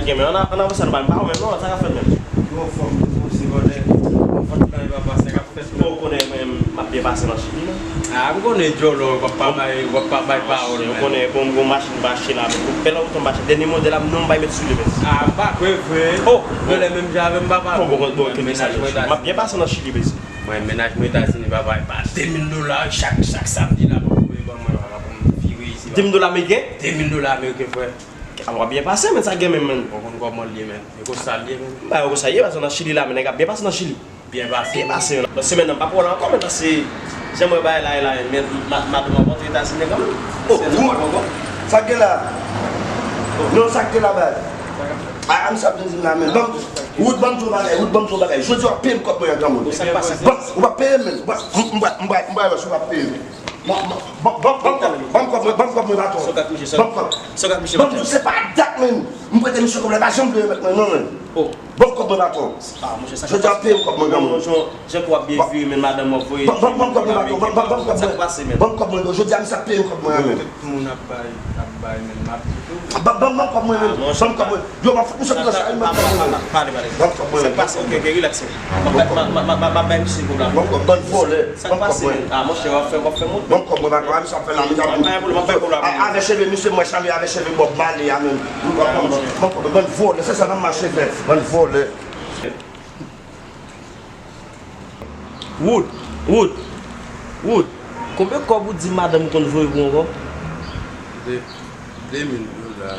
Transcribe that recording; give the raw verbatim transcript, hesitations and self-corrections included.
Gen, men ann, ann avanse, nou pa, pa ou menm non, sa k ap fèt menm? Yo, fòm, se vòlè. Fòm, nan, papa, sa k ap fèt menm? Ou konnen mwen, m ap byen pase nan Chili, non? Ah, m konnen djòlò, w ap pa bay, w ap pa bay pawòl, ou konnen, bon, bon, machin m achte la, men, bèl oto m achte, dènye modèl la, m non, m bay met sou li, men. Ah, m pa kwè vre. Oh! Yo lè menm jan avè m, papa. Bon, bon, bon, bon, mennaj mwen ta m ap byen pase nan Chili, men. Mwen, mennaj mwen Etazini, papa, e pa de mil dola, chak, chak samdi la, pou voye ban mwen, papa, pou m vire isi, papa. De mil dola ameriken? De mil dola ameriken, frè. A, w ap byen pase, men, sa gen menm, men. Ou konn kòman l ye, men. E konsa l ye, men. M pa wè konsa l ye, paske nan Chili la, men, nèg ap byen pase nan Chili. Byen pase. Byen pase, men. Nan semèn nan, m pa pran la ankò, men, paske jan m wè bagay la ye la, men, ma-, madanm ap antre Etazini kanmenm. Oh, Wood! Sa k gen la? Non, sa k gen la, baz? Ah, m sa ap di m la, men. Ban m, Wood, ban m di w bagay, Wood, ban m di w bagay. Jodi a, w ap peye m kòb mwen an, granmoun. Sa k pase? Ban, ou p ap peye m, men. Ban, m, m, m, m, m, m, w ap peye m. Ban, ban, ban, ban, ban, ban m kòb mwen, ban m kòb mwen, patwon. Ban m kòb. Ban m di w, se pa dat, men. M prete misye kòb la, pa janm vle remèt mwen, non, men. Oh. Ban m kòb mwen, patwon. Ah, monchè, sa k pase? Jodi a, peye m kòb mwen, granmoun. Jan, jan, jan pou w ap byen viv, men madanm w ap voye. Ban, ban, ban m kòb mwen, patwon. Ban, ban, ban m kòb mwen. Sa k pase, men? Ban m kòb mwen, jodi a, misye ap peye m kòb mwen, men. Tout moun ap bay, ap bay, men m ap di tou. Ban, ban, ban m kòb mwen, men. Ban m kòb mwen. Yo, m ap fout misye kout sa, ban m kòb mwen, men. Pale, pale. Ban m kòb mwen, men. Sa k pase? Ok, ok, relax. M ap, m ap, m ap, m ap bay misye kòb la. Ban m kòb, bann vòlè. Sa k pase, men? Ah, monchè, w ap fè, w ap fè mond. Ban m kòb mwen, patwon, misye ap fè la, misye ap. M ap bay pou li, m ap bay pou li. A, avè cheve misye, mwen chanje avè cheve Bob Marley a, men. Ban m kòb, bann vòlè, se sa n ap mache fè, bann vòlè. Wood, Wood, Wood, konbyen kòb ou di madanm ou konn voye pou w ankò? De, de mil dola.